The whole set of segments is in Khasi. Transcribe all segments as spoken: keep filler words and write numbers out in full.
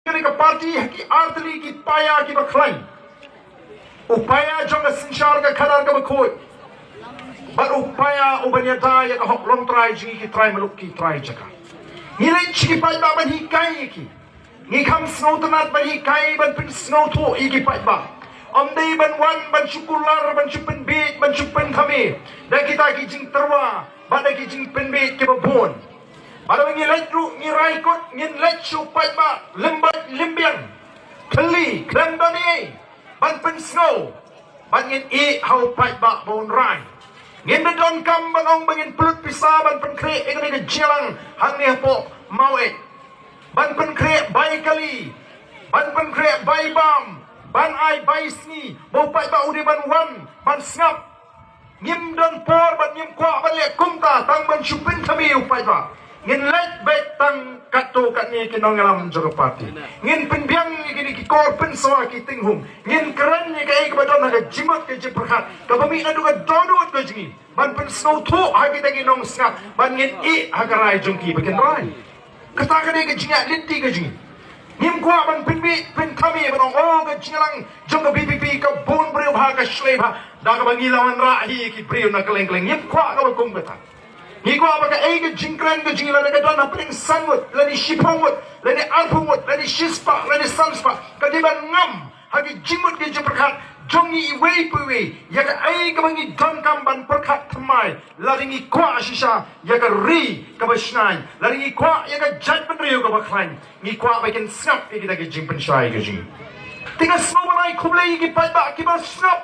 kane ka party ha ki artylli ki paia kiba khlaiñ. U paia jong ka synshar ka khadar kaba khuid, bad u paia uban ïada ïa ka hok longtrai jong ngi ki trai muluk ki trai jaka. Ngi leit sha ki paidbah ban hikai ïa ki. Ngi kham sngewtynnat ban hikai ban pynsngewthuh ïa ki paidbah. Ym dei ban wan ban shu kular, ban shu pynbieit, ban shu pynkhame da kita ki jingtyrwa bad da ki jingpynbieit kiba bun. Bad haba ngi leit ruh ngi rai kut, ngin leit sha u paidbah lymbait lymbiang, khylli khlem don ei ei ban pynsngew. Bad ngin ïeh ha u paidbah ba un rai. Ngim da donkam ban ong ba ngin pynlut pisa ban pynkhreh ïa kane ka jingïalang hangne hapoh Maweit, ban pynkhreh bai kali, ban pynkhreh bai bam, ban ai bai sngi ba u paidbah u dei ban wan ban sngap. Ngim don por bad ngim kwah ban leh kumta tang ban shu pynkhame ïa u paidbah. Ngin leit beit tang katto katne ki nongïalam jong ka party. Ngin pynbiang ïa kine ki kor pynsawa ki tinghung. Ngin kren ïa kaei kaba don ha ka jingmut ka jingpyrkhat kaba mih naduh ka dohnud ka jong ngi ban pynsngewthuh ha kita ki nongsngap, bad ngin ïeh ha ka rai jong ki ba kin rai. Kata ka dei ka jingïaid lynti ka jong ngi. Ngim kwah ban pynbieit pynkhame ban ong, oh, ka jingïalang jong ka VPP ka bun briew bha, ka shlei bha, da kaba ngi la wanrah hi ïa ki briew na kylleng kylleng. Ngim kwah kaba kum kata. Ngi kwah ba kaei ka jingkren ka jong ngi, lada ka don hapdeng san ngut, lane shiphew ngut, lane arphew ngut, lane shispah, lane sanspah, ka dei ban ngam ha ki jingmut ki jingpyrkhat jong ngi iwei pa iwei ïa kaei kaba ngi donkam ban pyrkhat thymmai lada ngi kwah shisha ïa ka ri kaba shngaiñ, lada ngi kwah ïa ka jaitbynriew kaba khlaiñ. Ngi kwah ba kin sngap ïa kita ki jingpynshai ka jong ngi. Te nga sngewbha ban ai khublei ïa ki paidbah kiba sngap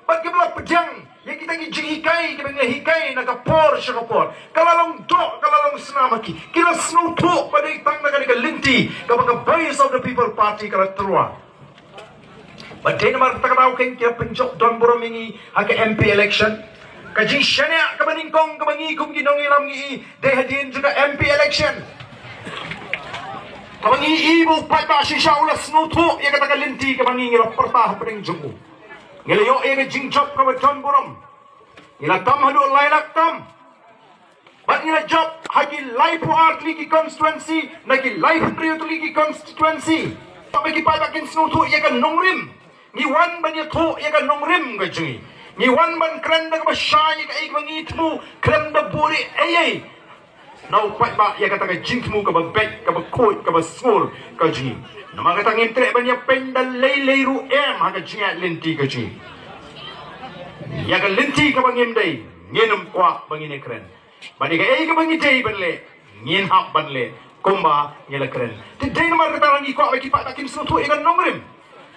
bad kiba la pdiang ïa kita ki jinghikai kiba nga hikai na ka por sha ka por. Ka la long doh, ka la long snam ha ki. Ki la sngewthuh ba dei tang na kane ka lynti kaba ka Voice of the People Party ka la tyrwa. Bad dei namar kata ka daw kein ki la pynjop don burom ïa ngi ha ka MP election. Ka jingshaniah kaba nyngkong kaba ngi kum ki nongïalam ngi i dei hadien jong ka MP election. Kaba ngi i ba u paidbah shisha u la sngewthuh ïa kata ka lynti kaba ngi, ngi la pyrta hapdeng jong u. Ngi la ïoh ïa ka jingjop kaba don burom. Ngi la tam haduh lai lak tam. Bad ngi la jop ha ki laiphew ar tylli ki constituency, na ki laiphew hynriew tylli ki constituency. Bad ki paidbah kin sngewthuh ïa ka nongrim. Ngi wan ban ïathuh ïa ka nongrim ka jong ngi. Ngi wan ban kren da kaba shai ïa kaei kaba ngi thmu, khlem da buhrieh ei ei na u paidbah ïa kata ka jingthmu kaba beit, kaba khuid, kaba sngewsih ka jong ngi. Namar kata ngim treh ban ïapeiñ da lei lei ruh em ha ka jingïaid lynti ka jong ngi. Ïa ka lynti kaba ngim dei, ngin ym kwah ba ngin ïakren. Bad ïa kaei kaba ngi dei ban leh, ngin hap ban leh kumba ngi la kren. Te dei namar kata ngi kwah ba ki paidbah kin sngewthuh ïa ka nongrim.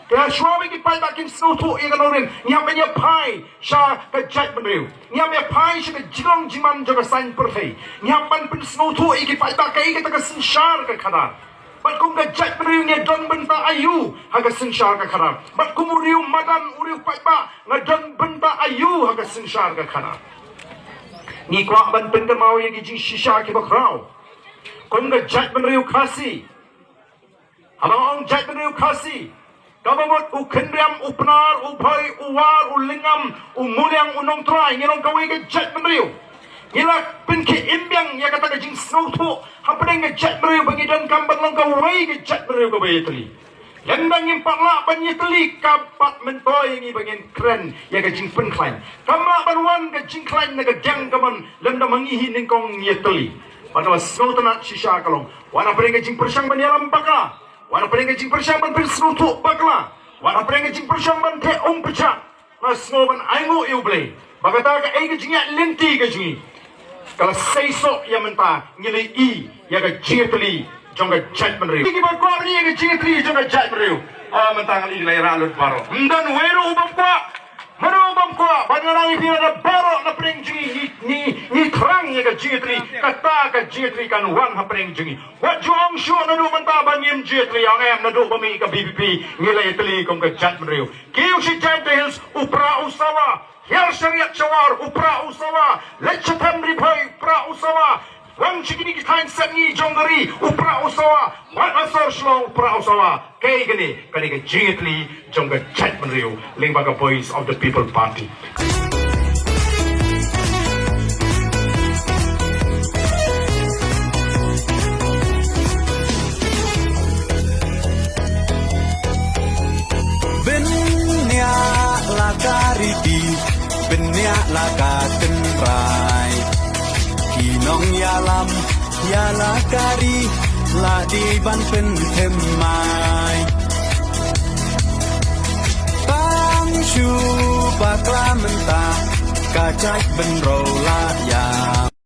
Te hashwa ba ki paidbah kin sngewthuh ïa ka nongrim, ngi hap ban ïaphai sha ka jaitbynriew. Ngi hap ïaphai sha ka jinglong jingman jong ka saiñ pyrthei. Ngi hap ban pynsngewthuh ïa ki paidbah kaei kata ka synshar ka khadar. Bad kum ka jaitbynriew ngi don bynta aiu ha ka synshar ka khadar. Bad kum u riew madan, u riew paidbah, nga don bynta aiu ha ka synshar ka khadar. Ngi kwah ban pynkynmaw ïa ki jingshisha kiba khraw. Kum ka jaitbynriew Khasi, haba nga ong jaitbynriew Khasi, kaba mut u Khynriam, u Pnar, u Bhoi, u War, u Lyngngam, u Muliang, u Nongtrai, ngi long kawei ka jaitbynriew. Ngi la pynkhih im biang ïa kata ka jingsngewthuh hapdeng ka jaitbynriew ba ngi donkam ban long kawei ka jaitbynriew kaba ïatylli. Lymda ngim pat lah ban ïatylli, kam pat myntoi ïa ngi ba ngin kren ïa ka jingpynkhlaiñ. Kam lah ban wan ka jingkhlaiñ na ka diang kamon lymda ma ngi hi nyngkong ngi ïatylli. Bad kaba sngewtynnat shisha ka long, wat hapdeng ka jingpyrshang ban ïalam bakla, wat hapdeng ka jingpyrshang ban pynsngewthuh bakla, wat hapdeng ka jingpyrshang ban theh um pyrshah, nga sngew ban ainguh ïa U Blei ba kata kaei ka jingïaid lynti ka jong ngi ka la sei soh ïa mynta. Ngi la i ïa ka jingïatylli jong ka jaitbynriew. Ngi ba kwah ïa ka jingïatylli jong ka jaitbynriew. Ah, mynta ngi la ïa rah lut baroh. Ym don wei ruh u bym kwah. Mano u bym kwah? Ba nga nang ïa phi da baroh na pdeng jong ngi, ngi, ngi, ngi thrang ïa ka jingïatylli. Kata ka jingïatylli kan wan ha pdeng jong ngi. Wat ju ong shuh naduh mynta ba ngim jingïatylli, ong em, naduh ba mih ka VPP ngi la ïatylli kum ka jaitbynriew. Kiew sha Jaintia Hills, u Pra u sawa. Hiar sha Riat Jowar, u Pra u sawa. Leit sha Them Ri Bhoi, u Pra u sawa. Wan sha kine ki thaiñ sepngi jong ka ri, u Pra u sawa. Wan ha sor Shillong, u Pra u sawa. Kaei kane? Kane ka jingïatylli jong ka jaitbynriew lyngba ka Voice of the People Party. la ka tynrai. Ki nongïalam ïa la ka ri la dei ban pynthymmai. Tang shu bakla mynta ka jait bynriew la ïa